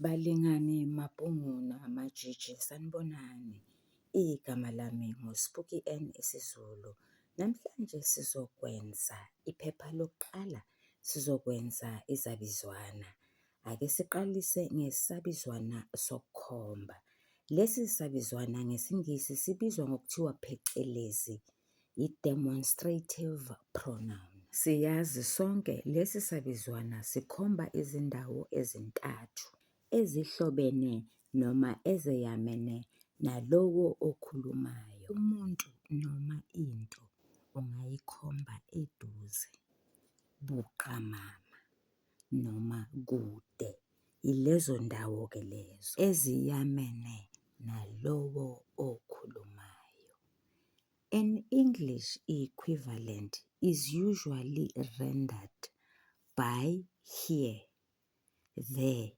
Balingani, mabhungu namajiji, sanibonani. Igama lami nguSpooky N isiZulu. Namhlanje sizokwenza iphepha lokuqala, sizokwenza izabizwana. Ake siqalise ngesabizwana sokukhomba. Lesi sabizwana ngesiNgisi sibizwa ngokuthiwa phecelezi i-demonstrative pronoun. Siyazi sonke lesi sabizwana sikhomba izindawo ezintathu ezihlobene noma ezeyamene nalowo okhulumayo. Umuntu noma into ungayikhomba eduze, buqamama noma kude. Ilezo ndawo-ke lezo eziyamene nalowo okhulumayo. An English equivalent is usually rendered by here, there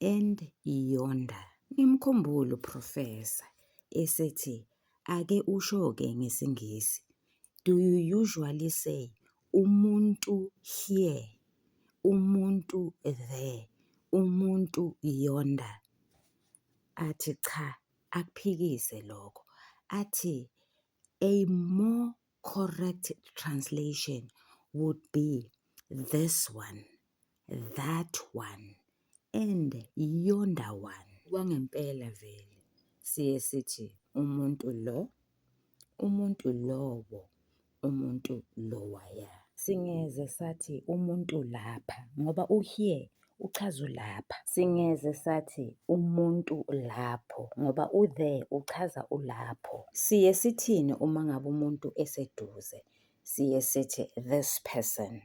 and yonder. Ngimkhumbule uProfesa esethi, ake usho-ke ngesiNgisi, do you usually say umuntu here, umuntu there, umuntu yonder? Athi cha, akuphikise lokho, athi a more correct translation would be this one, that one and yonder one. Kwangempela vele siye sithi umuntu lo, umuntu lowo, umuntu lowaya. Singeze sathi umuntu lapha ngoba u-here uchaza ulapha. Singeze sathi umuntu lapho ngoba u-there uchaza ulapho. Siye sithini uma ngabe umuntu eseduze? Siye sithi this person,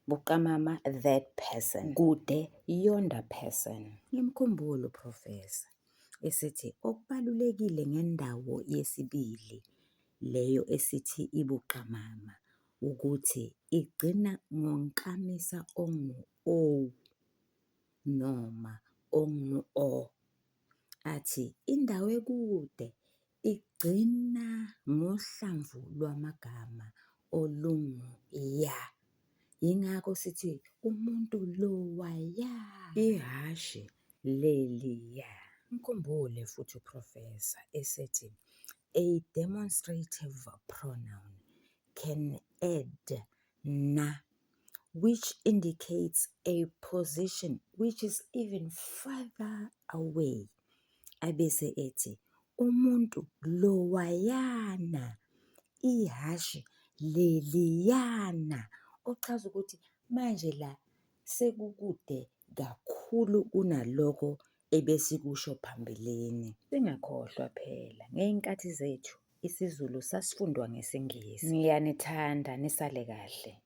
buqamama that person, kude yonder person. Ngimkhumbule uProfesa esithi okubalulekile ngendawo yesibili leyo esithi ibuqamama ukuthi igcina ngonkamisa ongu-o noma ongu-o. Athi indawo ekude igcina ngohlamvu lwamagama olungu-ya. Yingakho sithi umuntu lowaya, ihhashi leliya. Ngikhumbule futhi uProfesa esethi a demonstrative pronoun can add na which indicates a position which is even further away. Abese ethi umuntu lowayana, ihhashi leliyana, ochaza ukuthi manje la sekukude kakhulu kunaloko ebesikusho phambilini. Singakhohlwa phela ngey'nkathi zethu isiZulu sasifundwa ngesiNgisi. Ngiyanithanda nisale kahle.